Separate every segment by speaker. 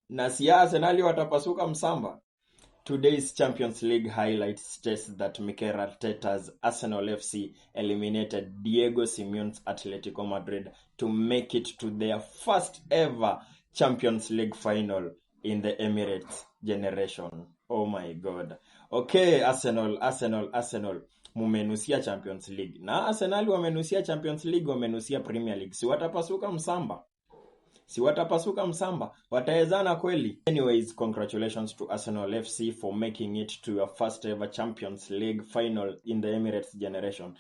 Speaker 1: Na si Arsenal watapasuka msamba. Today's Champions League highlights stress that Mikel Arteta's Arsenal FC eliminated Diego Simeone's Atletico Madrid to make it to their first ever Champions League final in the Emirates generation. Oh my God. Okay, Arsenal. Mumenusia Champions League. Na Arsenal wamenusia Champions League, wamenusia Premier League. Si watapasuka msamba. Wataezana kweli. Anyways, congratulations to Arsenal FC for making it to your first ever Champions League final in the Emirates generation.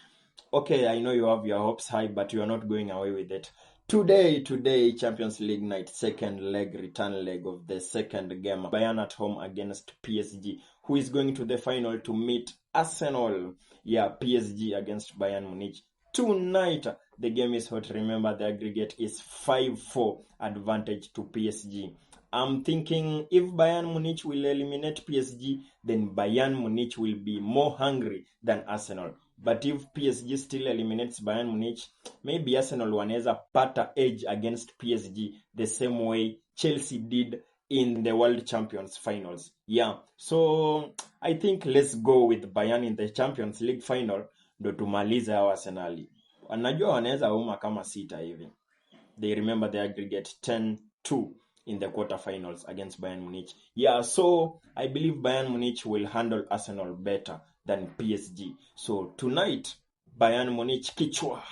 Speaker 1: Okay, I know you have your hopes high, but you are not going away with it. Today, Champions League night, return leg of the second game. Bayern at home against PSG, who is going to the final to meet Arsenal. Yeah, PSG against Bayern Munich. Tonight, the game is hot. Remember, the aggregate is 5-4 advantage to PSG. I'm thinking if Bayern Munich will eliminate PSG, then Bayern Munich will be more hungry than Arsenal. But if PSG still eliminates Bayern Munich, maybe Arsenal wanaweza pata edge against PSG the same way Chelsea did in the World Champions finals. Yeah, so I think let's go with Bayern in the Champions League final ndo tumalize hao Arsenal. Wanajua wanaweza uma kama 6 hivi. They remember the aggregate 10-2 in the quarterfinals against Bayern Munich. Yeah, so I believe Bayern Munich will handle Arsenal better than PSG. So tonight, Bayern Munich kichwa.